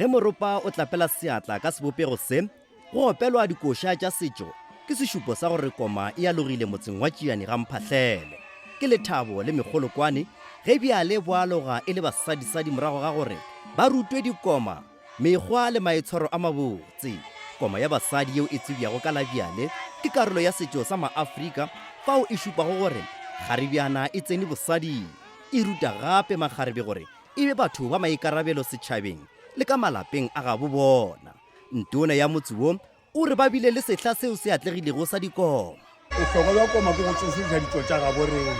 moropa o tlapela seatla ka sebopego se, go opelwa dikoša tša setšo ke sešupo sa gore koma e alogile motseng wa Tšiane ga Mphahlele. Ke lethabo le mekgolokwane ge bjale bo aloga e le basadisadi morago ga gore ba rutwe dikoma, mekgwa le maitshwaro a mabotse. Koma ya basadi yeo e tsebjago ka la bjale ke karolo ya setšo sa Maafrika fao e šupago gore kgarebjana e tsene bosading. E ruta gape makgarebe gore e be batho ba maikarabelo setšhabeng le ka malapeng a gabo bona. Ntona ya motse wo o re ba bile le sehla seo se atlegilego sa dikoma. Bohlokwa bja koma ke go tsošološa ditšo tša gabo rena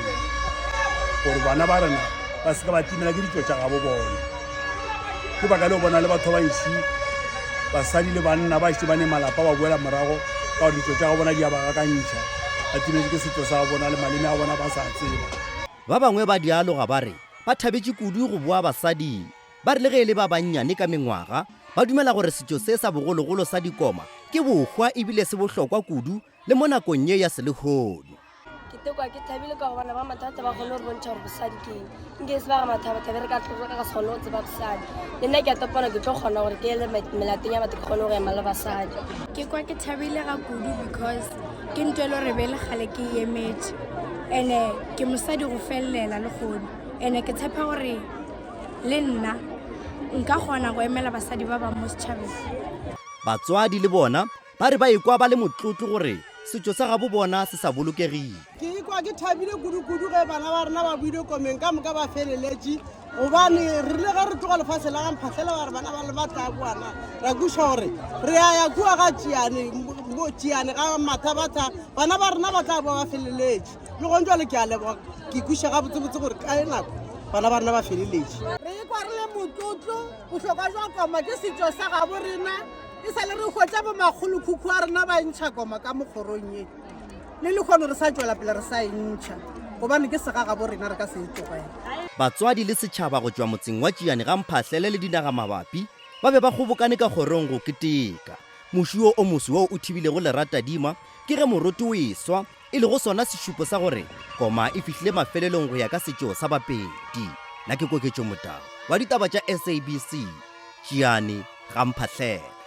gore bana ba rena ba se ke ba timela ke ditšo tša gabo bona. Ke baka leo bona le batho ba bantši, basadi le banna ba šetše ba ne malapa ba boela morago ka gore ditšo tša gabo bona di a ba gakantšha, ba timetše ke setšo sa bona le maleme a bona ba sa tseba. Ba bangwe ba dialoga ba re ba thabetše kudu go boa basading. Ba re le ge e le ba bannyane ka mengwaga, ba dumela gore setšo se sa bogologolo sa dikoma ke bohwa e bile se bohlokwa kudu le mo nakong ye ya selehono. Ke tekwa ke thabile ka gobane ba mathata ba kgone gore bontšha gore bosadi ke eng. Nke e se ba ga mathata be re ka tloga ka se kgone go tseba bosadi. Le nna ke a topana ke tlo kgona gore ke ele melateng ya batho ke kgone go ema le basadi. Ke kwa ke thabile ga kudu because ke ntho e le gore be le kgale ke e emetše ene ke mosadi go felelela le kgono ene ke tshepa gore Le nna nka kgona go emela basadi ba bang mo setšhabeng. Batswadi le bona ba re ba ikwa ba le motlotlo gore setšo sa gabo bona se sa bolokegile. Ke ikwa ke thabile kudu-kudu ge bana ba rena ba buile komeng ka moka ba feleletše, gobane re rile ge re tloga lefase la ga Mphahlele ba re bana ba le ba tla boana, ra kweša gore re a ya kua ga Tšiane, mo Tšiane ga Mathabatha, bana ba rena ba tla boa ba feleletše. Le gona jwale ke a leboga, ke kweša gabotsebotse gore ka nako bana ba rena ba feleletše. Re ikwa re le motlotlo, bohlokwa jwa koma ke setšo sa gabo rena. E sa le re hwetša bomakgolokhukhu a rena ba ntšha koma ka mokgorong ye, le lehono re sa tšwela pele re sa e ntšha gobane ke segagabo rena, re ka se e tlogele. Batswadi le setšhaba go tšwa motseng wa Tšiane ga Mphahlele le dinagamabapi ba be ba kgobokane ka kgorong go keteka. Muši wo o moso wo o thibilego leratadima ke ge moroto o eswa e lego sona sešupo sa gore koma e fihlile mafelelong go ya ka setšo sa Bapedi. Na ke Koketšo Motau wa ditaba tša SABC, Tšiane, Ga-Mphahlele.